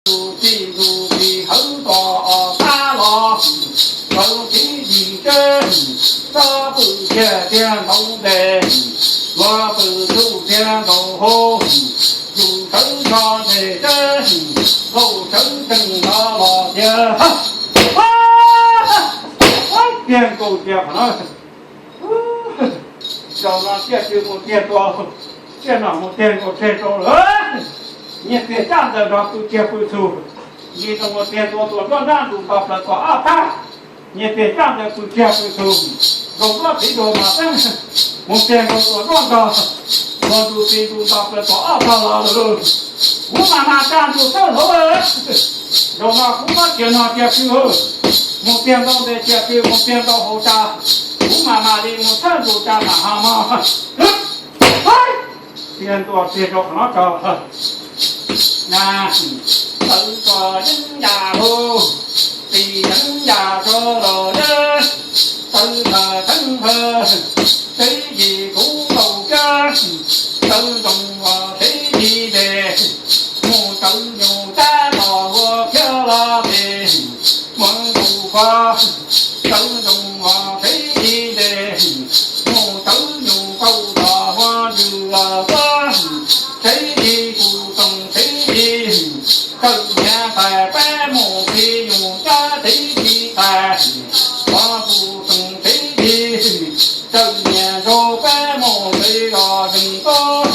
tus txij tus txis hawv tom ob pab los, sawv txiv yim teb, tsob pwm tiag tiag ntaus ntes, yuav pwm tsuj tiag ntaus hauv, yus sawv tso ntses teb, lauj sawv tsees nrov los tiag. Tiag nkaus tiag qhov no. Zaum no tiaj tsw mus tiag tua, tiaj nom mus tiag nkaus tseg rau lawm. Nyias txiag caj ntawd nrog pw kiag pw txhu, nti rau mus tiag tua tuam nroj nrab ntus nto plaws tom ob pab. Nyias txiag caj ntawd pw kiag pw txhu, zoo nroj txiv dua mas teeb, mus tiag nkaus tuam nroj nrog, nkaus ntus txi ntus nto plaws tom ob tog los lawm. Kuv mas mas caj ntus txhawj hauv. Zaum no kuv muab tiag no tiag tsw, mus tiag ntaus ntes tiag tsw, mus tiag ntaus hauv tsa, kuv mas mam li mus txhawj ntus tsa mam ho mog. Tiag ntua tiag rau qhov no tso. Na, tawv tso yeeb yam lauj, tis yeeb yam tso los yeeb, tawv tawv teeb hawv, teb yim kuv ntaus kab, tawv ntoo uas teb yim tes, mus tawv nyuj tab tom ua khiab los tes, muaj nkaus kua, tawv ntoo uas teb yim tes, mus tawv nyuj kauj tom ua ntsws los tuab, teb yim kuv tsoom teb yim, tawv nyias tais peb mus txiv nyuj cab teb yim tais, ua kuv tsoom teb yim, tawv nyias zaug peb mus txiv los zeeg tuab,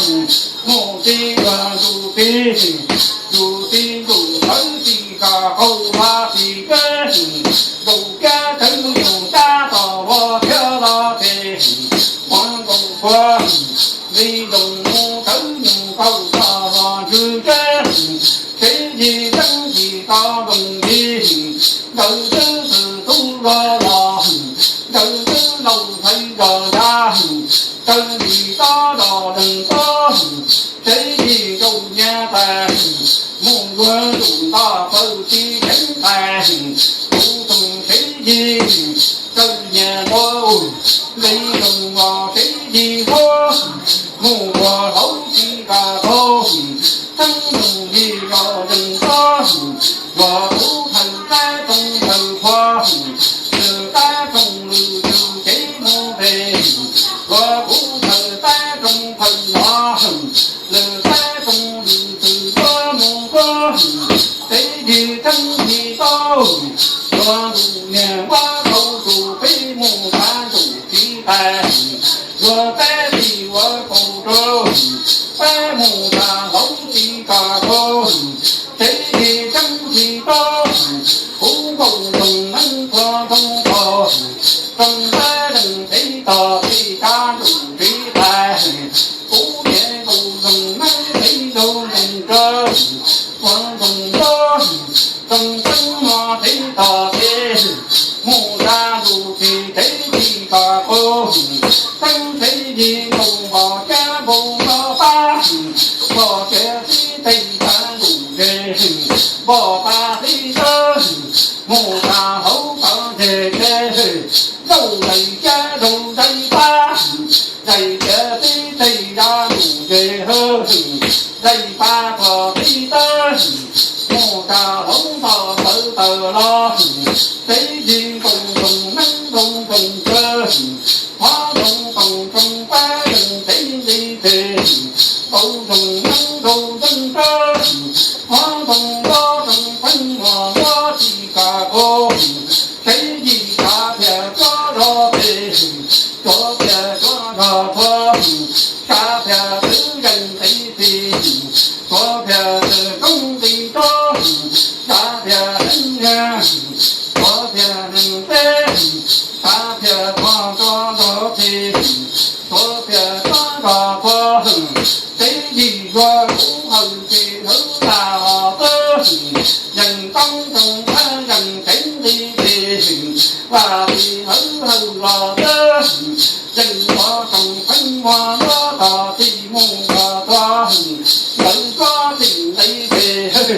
mus txiv ua ntus txiv, ntus txiv ntus tawv txiv kom qaug ua txiv kab, ntus kab tawv nyuj tab tom ua khiab los tes, ua nkaus kua, li ntoos mus tawv nyuj kauj tom los ntsws kab, teb yim teeb yim tau ntoos yim, ntawd twb txwm tub los los, ntawd twb laus ntxhais zos ya, ntawd yim tob zos leeg tob, teb yim nkaus nyias tais, mus yuav ntus nto plaws txiv teeb tais, kuv tsoom teb yim, tawv nyias ntaus, li ntoos los teb yim huab, mus ua hlauv txiv kom qaug, teeb ntoos yim zos leeg tob, yuav kuv thawm tab tsoom thawm qhua, lwm tab tsoom lwm tus cev mus pem, yuav kuv thawm tab tsoom thawm no, lwm tab tsoom lwm tus yuav mus tuab, teb yim teeb yim tau, yuav ntus niag muab tau tus peb mus txav ntuj txiv tais, yuav peb li ua kaus rau, peb mus txav hlauv txiv kom qaug, teb yim teeb yim tau, kuv nkaus ntsoog neeb qhua ntsoog tog, ntsoog peb leeg teb tog txiv txav ntuj txiv tais, kuv niam nkaus ntsoog neeb teb nraug ntsoog kawg, ua ntsoog nraug, ntsoog teeb no teb tog txiv, mus txav ntuj txiv teb txiv kom qaug, teeb teb yim nkaus npog cab npau nto pab, npog cab txiv teb txav ntuj ze, npog pab txiv tawb, mus txav hlauv tod ze ze, zaum ntais cab zaum ntais pab, ntais cab txiv teb ya ntuj ze hawm, ntais pab txog txiv tawb, mus txav hlauv tod tawv tawv los, teb yim nkaus ntsoog neeb nraug ntsoog kawg, qhov ntsoog toom ntsoog pab leeg teb li tes, nkaus ntsoog neeb nraug ntsoog kawg, qhov ntsoog nraug ntsoog pheej ua nraug txiv kom qaug, teb yim tsav thiaj tsuab zog pem, tsuab thiaj tsuab zog qhua, tsav thiaj twb yeej txiv txiv, tsuab thiaj twb koob txiv tsuab, tsav thiaj neeg niag, tsuab thiaj neeg teb, tsav thiaj tsuab zog qhua txiv, tsuab thiaj tsuab zog qhua, teb yim yuav kuv hawm txiv hawm tas los twb, yeej toob tsoom pab yeej teev li txiv, vaj txiv hawm hawm los twb, yeej tsoom pheej muag muab tog txiv mus los txog, ntawd tsob txiv nqi txiv,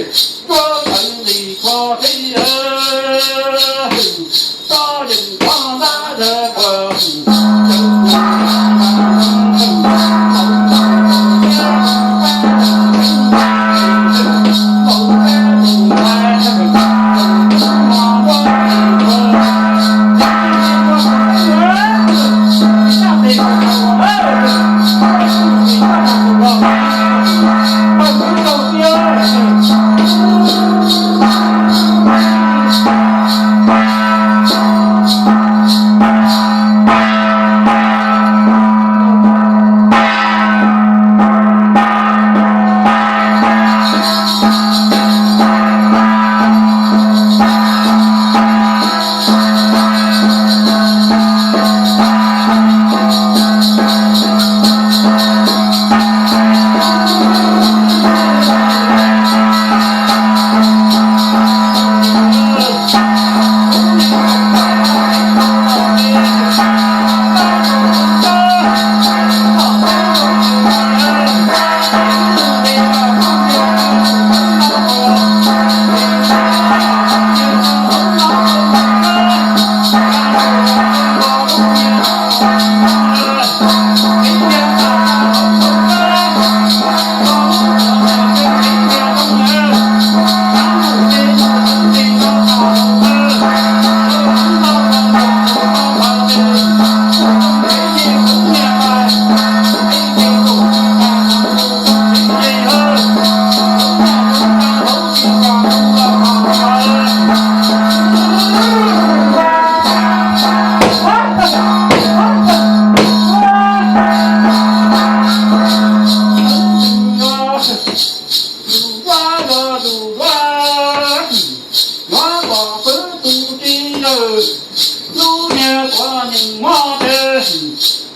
tsob ntawd li txhua txiv, tsob yeej tsob ntab dawb paug,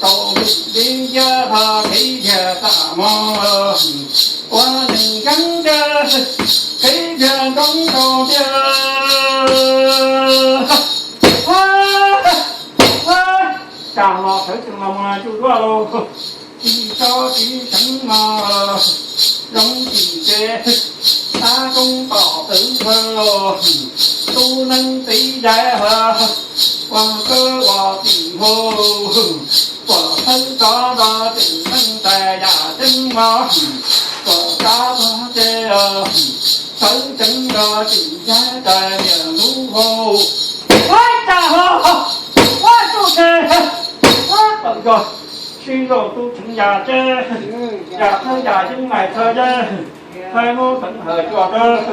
Tau lub dib yab ha kev yag tam mog, ua neeg yeeb yag kev yag ntsoov rau tiag. Tag los sawv tsees los mus tsuj duab lauj, tsis tso tsis seev mog, zoo tsis tsev, tab koob tom twv hawv, tub neeb txiv yaig ha, ua kawg ua tim hau, puas thawb rov rau tim neej tais yam tseeb mog, puas rov tog ces sawv tsees rau tim yaig tais niam lub hau. Ua tag ho, ua tsuj tshee, ua tawm zog, sib zog tub tseev yam tseeb, yam thawb yam yeeb laim thawb yeeb, thawb lub teev hawm cua tawb,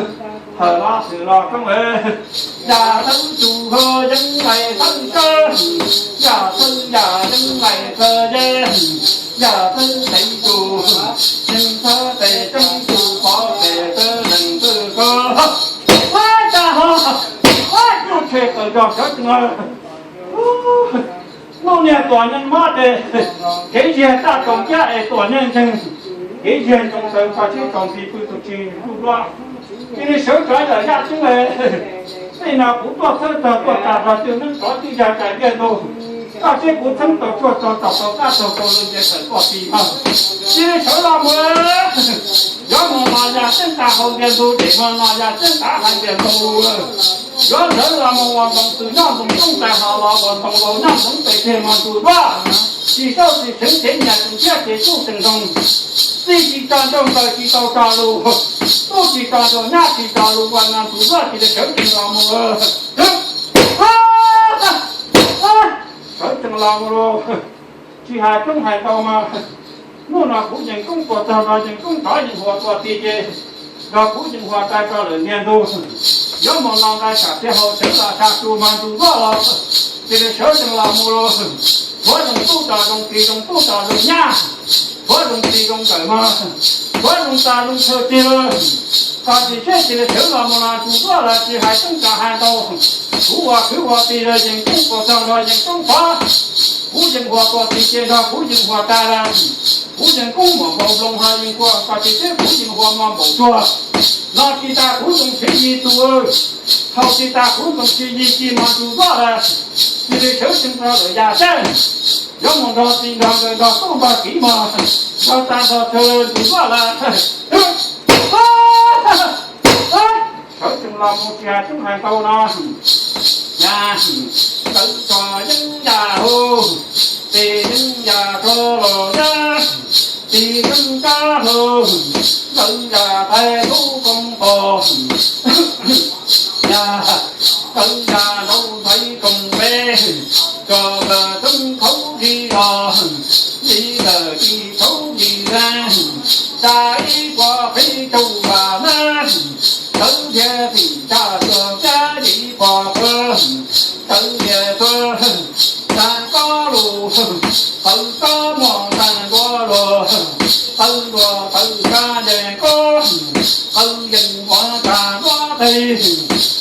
hawm los xwm los koob, yam thawb tsuj ho yeeb laim thawb tseeb, yam thawb yam yeeb laim thawb yeeb, yam thawb teev tsuj, yeeb thawb tes tseeb tsuj pov tes tawb lees tawb koj. Ua tag ho, ua tsuj tshee tawm zog sawv tsees. Lub niag tuam neeg mob ces kev yag taj tsaus cab es tuam neeg ntseeg, kev yag ntsoov sawv tso siab tsaus nti pw tus tsis tsuj duab. Cia li sawv tsees lawm yaj tseeb es, tej no kuv tuaj txhawb txog tuaj tag zog twj neeb tsov twj yag tais ntiaj ntug, koj seb kuv txheeb tau tshuaj tso tau qab tau tau lawm nce tawm tuaj ti mas. Cia li sawv los mus, yuav mus los yam tseeb tas hauv ntiaj ntug, ces mus los yam tseeb tas hauv ntiaj ntug. Yuav ntawd los mus ua ntoo txwm noj ntoo coob tas hauv los ua ntoo laus noj ntoo pes tseg mus tsuj duab. Tsis tau tsis seev ces nyias tseem thiab ces tub tseem zoo. Txij tsis tso nrau nkaus tsis tau tso lus, tub tsis tso nrau nyab tsis tso lus ua no tsuj duab cia li sawv tsees los mus. Sawv tsees los mus lauj. Tsis hais koob hais ntau mas, hnub no kuv yees koob puas txog nrog yees koob tsov yees huas tuaj ti ces nrog kuv yees huas tais tso lawm ntiaj ntug. Yuav mus no nqaij sam tiaj hau sawv los tsa tsu mas ntsuj duab los, cia li sawv tsees los mus lauj. Huab zoo tub tso zoo txiv zoo tub tso zoo nyab, huab zoo txiv zoo nkawm mas, huab zoo tsa zoo chaw tiag. Koj tsis seb cia li sawv los mus no ntsuj duab los tsis hais koob tsis hais ntau. Kuv ua kwv ua tij los yees koob puas txog nrog yees koob tsov, kuv yees huas tuaj ti ces nrog kuv yees huas tais lawm. Kuv yees koob muaj npaum nploos ho yees kua, koj tsis seb kuv yees huas muaj npaum tsuag. No tsis tas kuv ntxoov siv yig tus, thaum tsis tas kuv ntxoov siv yig ci mas ntsuj duab lawm. Cia li sawv tsees rau lawm yam tseeb, yuav mus nrog txiv nrog nkawm nrog tub nrog kiv mog, nrog tag nrog chaw ntsuj duab lawm. Sawv tsees los mus tsis hais koob hais ntau no. Yam tawv tso yeeb yam hau, tes yeeb yam tso los yam, tes yeeb kab hau, tawv yam tais lub koob pos. Yam tawv yam nraud ntxhais koom peb, tso kawm txeeb khaub li los, li kawm li khaub li leej, tsa ib puas peb caug vam nab, tawv thiaj tim tsa tuag cab li puas qhua, tawv thiaj tuag, tsa kob lus, tawv kob muag tsa ntua luag, tawv luag tawv tsa nce kob, tawv yees muag tsa ntua teg,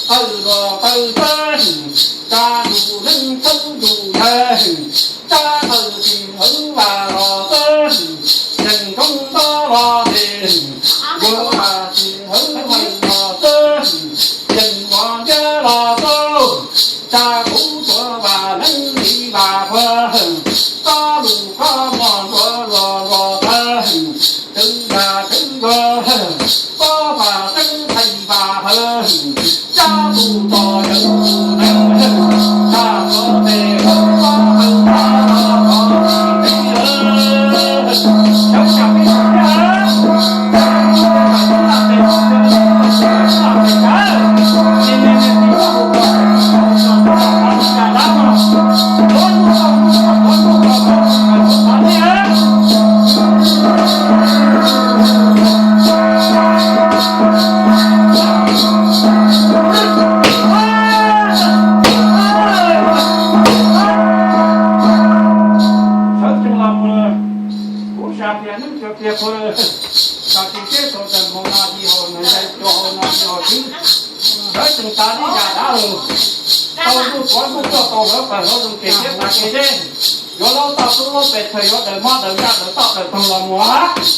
tawv luag tawv teb, tsa ntuj neeb txhawb ntuj yawg, tsa tawv tim hawv vas los txawb, yees koob ntob los tes, yuav vas tim hawv hawv los txawb, yees muag ntiab los txawb, tsa kuv tuav vas neeb li vas qhua, kob lus kob muag ntua luag luag tawv, twv yam twv luag, kob vas txeeb thaij vas hawv, tsa tus tos yawg tus neeg, tsa tuav tes hawv kob hawv tas los txog tim teb lawm. Sawv tsees los mus, kuv xav tias neeb tsuas tiag qhua, txog tsis teb txaus txog hmo no yim haus nws ntais tsuas haus no yim haus xwb. Sawv tsees tas li yam dab lus, tau ntuj tuav ntuj tuaj tau hluav taws hluav zoo kev thiab tas kev deb. Yuav laub toj tub laub pes tsawg, yuav daws mob daws ntsaj daws toj daws taug los mus.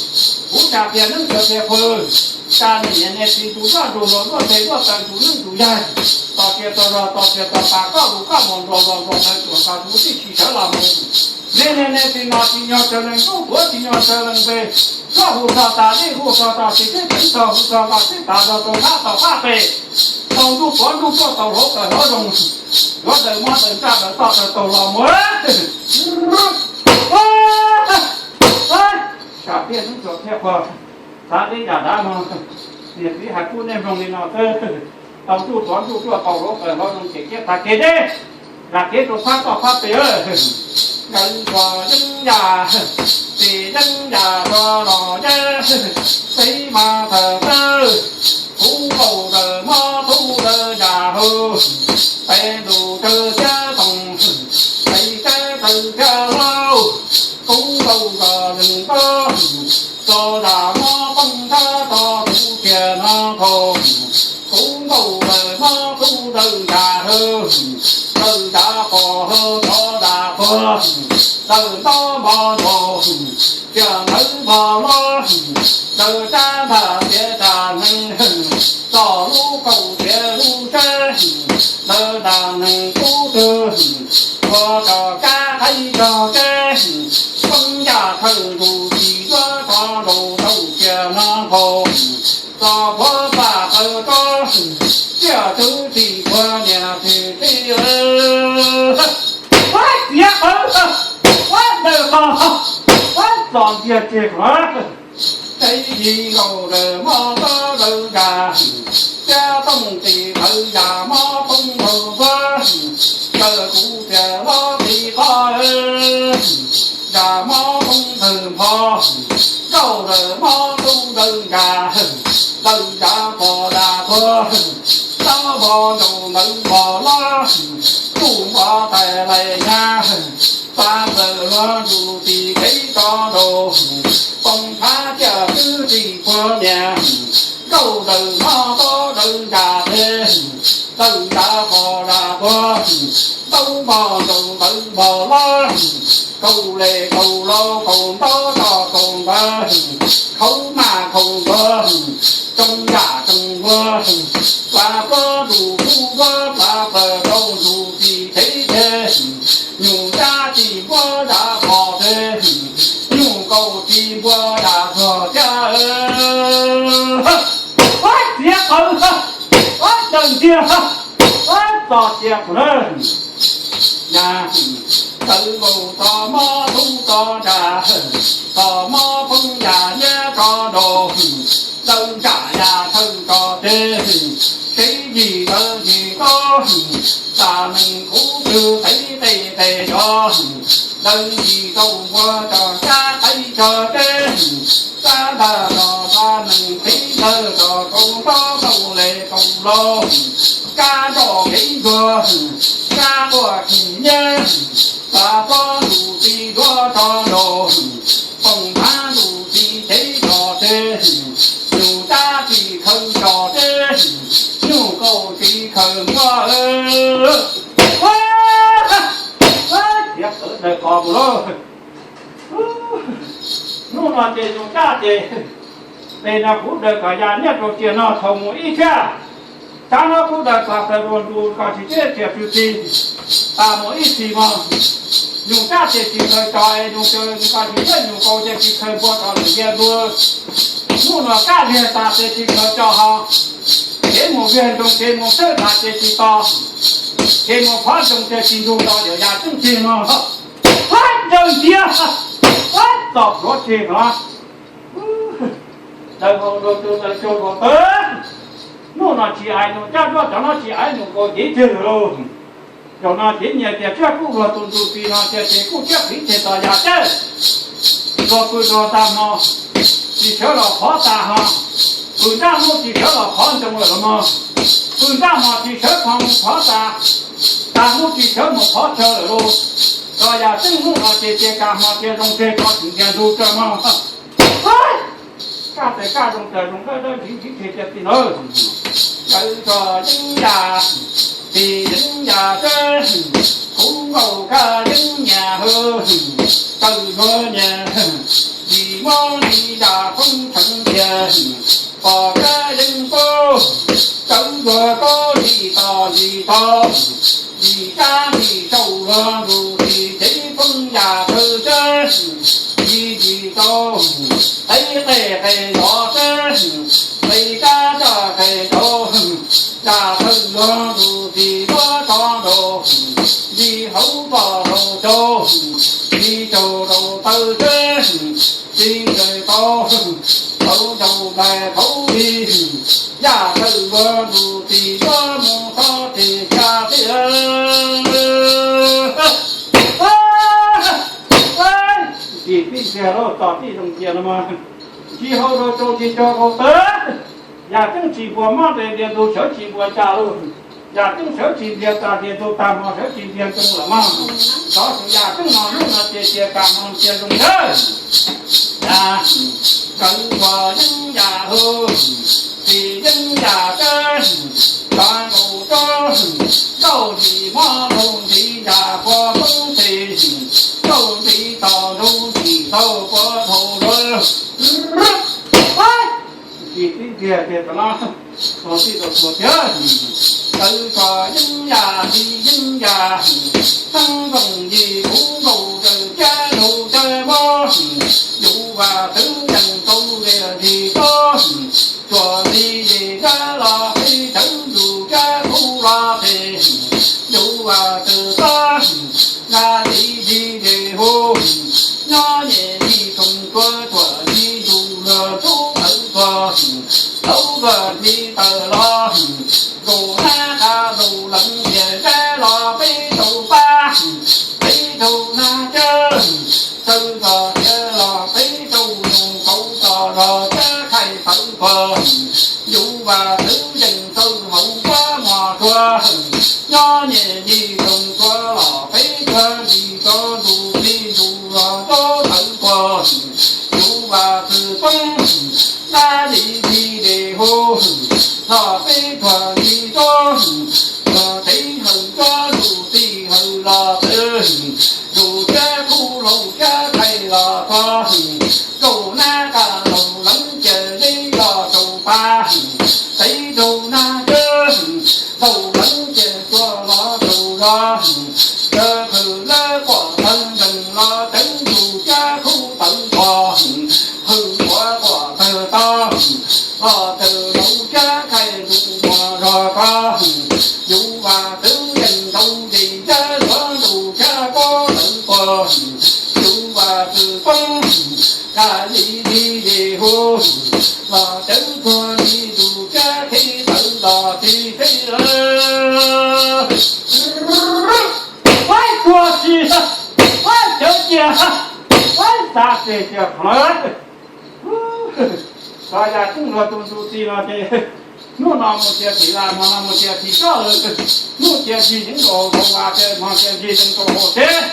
Kuv tsa pias neeb tsa pias qhw, tsa niam niam txiv ntsuj zoj ntsuj luas luaj teg luaj taw ntsuj neeb ntsuj yaig, tos tias tos zog tos tias tos tas koj lus koj mus nruas nruas nruas ntawd tsuas txog tus tib si sawv los mus. Nej niam niam txiv no tsis nyog tsawg leej tub, kuv tsis nyog tsawg leej npe, koj hu txog tas lij hu txog tas tsis teb teev txog hu txog tas teb tas zog tau thab tau fab pes, tau ntuj puav ntuj tuaj tau hluav taws hluav zoo, yuav daws mob daws ntsaj daws toj daws taug los mus. Sam thiaj hnub tsuas thiaj qhuas, xav teb yam dab no, niam txiv hais pub nej mloog li no xwb. Tau ntuj tuav ntuj tuaj tau hluav taws hluav zoo ces kiab tag kev deb, zam kev rau fab toj fab pes. Nkawd txog yeeb yam, ces yeeb yam txog los yeeb, teb mas thawm tawj, kuv nkaus ntawm mob tub ntawd yam hauv, peb ntus tawg thiab toog, peb teb tawg thiab laub, kuv nkaus ntawm yeej tawg, txog yam mob poob thab tog kuv tiag no nkaus, kuv nkaus ntawm mob tub ntawd yam hauv, ntawm yam qos hauv tod yam qhuav, ntawm ntob npog ntaus, tiam ntawd npog loj, ntawm sab nram tiav tsam neeg, txog lub kaum tiav lub sab, ntawm nram neeg kub twg, ua tso kab qaib tso kab, poob yam thawj ntus tsis yuav tso nraus tau tiag no nkaus, txog puav pam qawg tsob, tiaj twb tsis puag niam tsis txiv. Txiav qhov, ntawm qos, txom ntxiag tseg qhov, teb yig nkaus ntawm mob tub ntawd yam, tiab tooj tim thawv yam mob poob nkaus npua, ntawm kuv tias lob qis qhov, yam mob poob ntawm npho, nkaus ntawm mob tub ntawd yam, ntawm yam qos yam qhuav, tsob npog ntaus ntawd npog loj, tub npog tais lais nyab, pab plaws luag ntus tsis kev tso nraus, poob thab tiaj twb tsis puag niam, nkaus ntawm mob tub ntawd yam, ntawm yam qos yam qhuav, tsob npog ntaus ntawd npog loj, kaus les kaus laus kaus ntaub tso kaus ntawd, khaub mas khaus npua, tsoo yam tsoo npua, pab plaws ntus kub npua pab plaws rau ntus tsis kev tiag, nyuj sab tsis npua yam qos tiag, nyuj kaus tsis npua yam txog tiag. Txiav qhov, ntawm tiag, txom tiag qhov na. Yam tawv nkaus txog mob tub txog ntsam, txog mob poob yam nyiab tso nraus, ntawm ntsam yam thawj tso teg, teb yig ntawd yig tod, tam neeg kub twg qev qe qe yov, ntawd yig tau npua tso kab qaib tso teb, kab ntag tso tam neeg qev ntawd tso kaus ntaub kaus les kaus laus, kab nroj kev ntuag, kab quaj khim nyiab, pab plaws ntus tsis yuav tso nraus, poob thab ntus tsis kev tso teg, nyuj sab tsis khaws tso teg, nyuj kaus tsis khaws npua. Txiav qhov ntawm qos mus lauj. Hnub no ces nyuj sab ces, tes no kuv daws kom ya nyiaj rau tiam no thaum mus ib txhia, tsab no kuv daws kom plaws dua ntu kom tsis txhiab tiam txwv txi, tas mus ib txhis mog. Nyuj sab ces tsis khaws tso es nyuj tsaws kom tsis txhiab, nyuj kaus ces tsis khaws npua tso lwm yam ntua. Hnub no kab viag tas ces tsis khaws tso ho, kev mus viag nroog kev mus txhawb tas ces tsis tos, kev mus phov nroog ces tsis ntug tso yawm yam tseeb tiag no. Hab ncaws tiag, hab txom pluav tseg no. Daws nkaus nraug tug daws tsaug nkaus tawv. Hnub no tsis hais nyuj sab duab, cov no tsis hais nyuj kaus cev tseg lawm lauj. Zaum no cev nyias tias tshiab kuj luag tus ntu txi no tias ces kuj tshiab qiv tseg tos yam tsawg. Luag pw nrog tag hmo, tsis sawv los phov tas ho. Pw nrab hnub tsis sawv los phov ntoo lawm los mog. Pw nrab hmo tsis sawv phov mus phov tas, tag hnub tsis sawv mus phov chaw lawm lauj. Tso yam tseeb hnub no ces tias kas hmo tias zoo tseg tso tsis ntiag ntug kawg mog. Kaj tes kaj zoo tas zoo dawb dawb ntsiv ntsiv tseg tiag tiag nawb. Ntawd tso yeeb yam, tis yeeb yam teb, Kuv nkaus kab yeeb nyas hwj, tawm luag nyas, yim mob li yam koob tseev tiag, pom kab yeeb paub, tawv luag paub li tos li tau, yim kab li tsaus luag ntus li cev poob yam tawv tsawb, yim yim tau, qe qe qe lov tsawb, qe kab tsaj qe tau, yam tawv luag ntus li muab tso nraud, li hauv toj rau caug, li caug rau tawv tsawb, li ncaws tau, tau caug nplaig tau li, yam tawv luag ntus li muab mus txhob tes ca tiag. Tsis tib ntxiag lauj, tom tij zoo cia no mas, tsis hau rau caug tsis caug rau tawv. Yam ceeb tsis npuas mob nres ntias ntug sawv tsis npuas cas lauj. Yam ceeb sawv tsis ntias tas ntias ntug tag hmo sawv tsis ntias ntug lawm mog. Xyov xyov yam ceeb no hnub no ces tias kam hmo cia zoo ntawd. Yam kawv ua yeeb yam hwj, tsis yeeb yam tsawb, kav nkaus rau, nkauj ntxim mob nraug ntxim yam pua poob tes, nkauj ntxim tos nraug ntxim tau pua dhau lawm. Tsis tib ntxiag tias tam no, tau tij tau tuag thiab. Tawv tsuas yeeb yam li yeeb yam, teeb nkoos yim kuv nkaus raws cab nraug cab mob, yus vas twv yees tau liam li tob, tsuas li yim cab los peb tawv yus cab kuv los phem, yus vas twv tob, nqa li li li hu, nyob nyem li tsoos tuag tsuam li yus luag tub tawv tuag, tau luag li tawm los, nkaus nab qa zaus leev tias cab los peb tau pab, peb tau nab cawb, tawv txog tias los peb tau nus kauv txog los cab khaij tawv tuag, yus vas twv yees tau hauv kuab mos tsuag, nyob nyem li tsoos tuag los peb tuag li tso ntus li ntus los tub tawv tuag, yus vas twv poob, nab li li li hu, los peb tuag li tso, tuag peb hawm tso ntus li hawm los twv, yus cab kuv laus cab khaij los tso, zaus nab qa zaus leev tias zeb los tau pab, peb tau nab cawb, zaus leev tias tuag los tau los, cawv hawm lawv pom tawv ntees los teev yus cab kuv tawv tuag, hawm ua pom tawg tau, los tawm laus cab khaij ntus mos zog tso, yus vas twv yees ntau li cab tuag ntus cab kuv tawv tuag, yus vas twv poob, nab li li li hu, los teev tuag li ntus cab khib tawv los tib teb lawm. Faib tuag tsis, faib cawv cia, faib xav tes cia qhov lawm. Txog yam ceeb luag tus ntu ti no ces hnub no mus cia tim laj, hmo no mus cia tim tsob lawm, hnub cia ncig yeev nkaus hauv vas ces hmo cia ncig zeeg rau hauv tsev,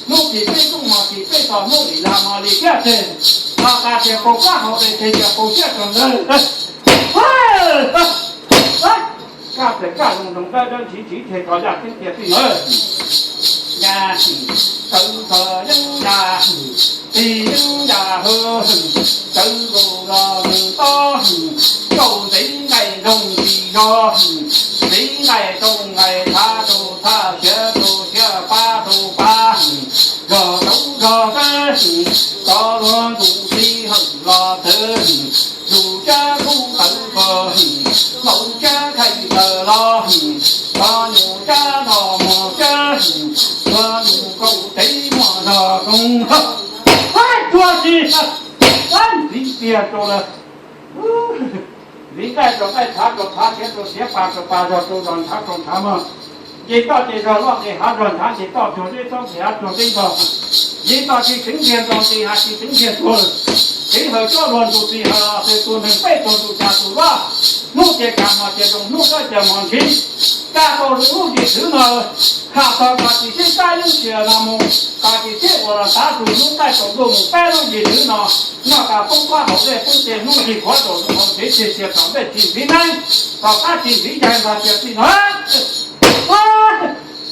hnub tim peb koob hmo tim peb tog, hnub lim laj hmo li kiab tseg, hmo tas tias paus kab hauv pes tseg tias paus siab tsaus ntawd. Kaj pem kaj zoo zoo dawb dawb ntsiv ntsiv tseg tso yam ceeb tiag tij na. Yam tawv txog yeeb yam, tij yeeb yam hwj, tawv nkaus los nws tob, nkaus ntxiv nqaij nroog ntsis zog, ntxiv nqaij rau nqaij, thav rau thav, siav rau siav, pab rau pab, zog rau zog dawb, tso luag ntus txiv hawm los txwv, yus cab kuv tawv tuag, laus cab khaij tawm los, tso nyuj cab los mus cab, tso nyuj kaum tsev muaj zog koob. Faib tuag tsis, faib ntxiv tiag rau lawm. Ntxiv nqaij rau nqaij, thav rau thav, siav rau siav, pas rau pas, zog rau zog, ntshav rau ntshav mog. Nce toj ces zog loj nqis hav, zog ntshav nce toj, tuag zeb tsob nqis hav, tuag zeb zog. Nce toj tsis tseev ntiag, zog nqis hav tsis tseev ntiag tuag. Tsev hawm tsob luag ntus txi hawm los txwv, tus neeg peb tuag ntus cas tus vaj. Hnub ces kam hmo ces zoo, hnub dawb ces hmo ntshiv. Kaj tau zoo lub yim thwv no, haj txog koj tsis sib sab yeeb sia no mus, koj tsis sib ua los tav su hnub nqaij tsaus ntuj mus peb lub yim thwv no. Noj tas poob kab hauv dej poob ces hnub nqis khuav tsaus ntuj hauv tsev tsis sia tom ntej tsis ntxiv neeb, tom qab tsis ntxiv yaig nrog cia txij no.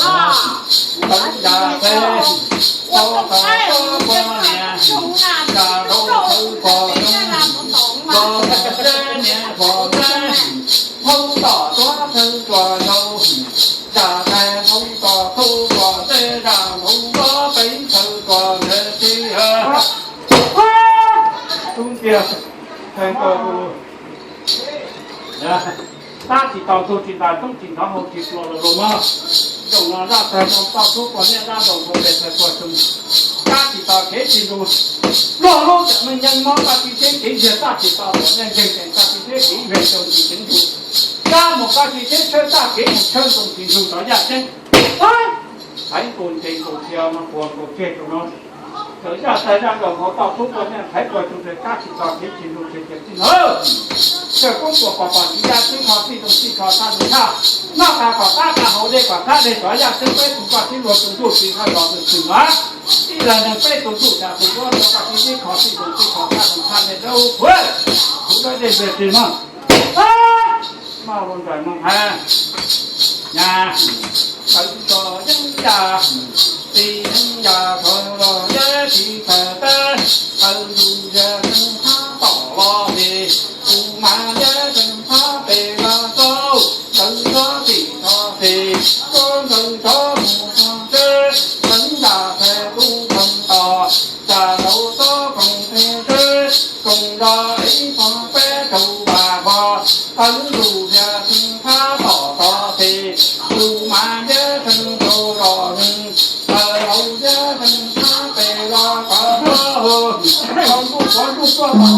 Tawv yam qhe, ua tau tuab poj niam, yam laus txhawv pom zoo, los yog niam pom dab, hauv tom tuab txhawv tsuas yau, yam qhe hauv tom thauj tsuas tej, yam laus tuab peb txhawv tsuas ntawd tib. Tub tiag, tab tsis tau ntug tsis ntais, toob tsis ntov, hau tsis hluas los los mog. Zaum no zaj tag no tau tub poj niam dab laug nkaus pes txhais tua txoos, tab tsis tau kev tsis ntug, luag lub tseem meej yeej mob tag tsis teb kev ntsiag, tab tsis tau poj niam nkeeg tseem tag tsis teb kev ib leeg txoos tsis ceev ntug, dab mus tag tsis teb tshawb tag kev mus tshawb txoos tsis ntug rov yaj ceeb. Thaiv nkaus ntes nkaus txias no puas nkaus tseg rau no. Txawm yaj tag yaj nkaus nkaus tau tub poj niam thaiv puas txoos tes tab tsis tau kev tsis ntug tseem ceev txij no. Txawm koob puas kom pom tsis yaj txij kho txij txoos txij kho tag nrho, noj tas kom qab tas haus dej kom qab dej rov yaj ceeb peb tus koj tib luag tus ntuj tsis haj los tus txwm no. Ib leeg neeg peb tus ntuj tas tus duab rau koj tib txij kho txij txoos txij kho tag nrho nej dawb huv, kuv dawb dej ntiag tsis mog. Maj ua nraim no hab, nyab, tawv tso yeeb yaj, txiv yeeb yaj txhawv los yaj txiv txhawv tab, tawv ntug yaj tseem txhab tom los pes, kuv mas yaj tseem txhab pes los tau, tawv tso txim tso pes, tso ntawd tso Cov ntuj tuaj los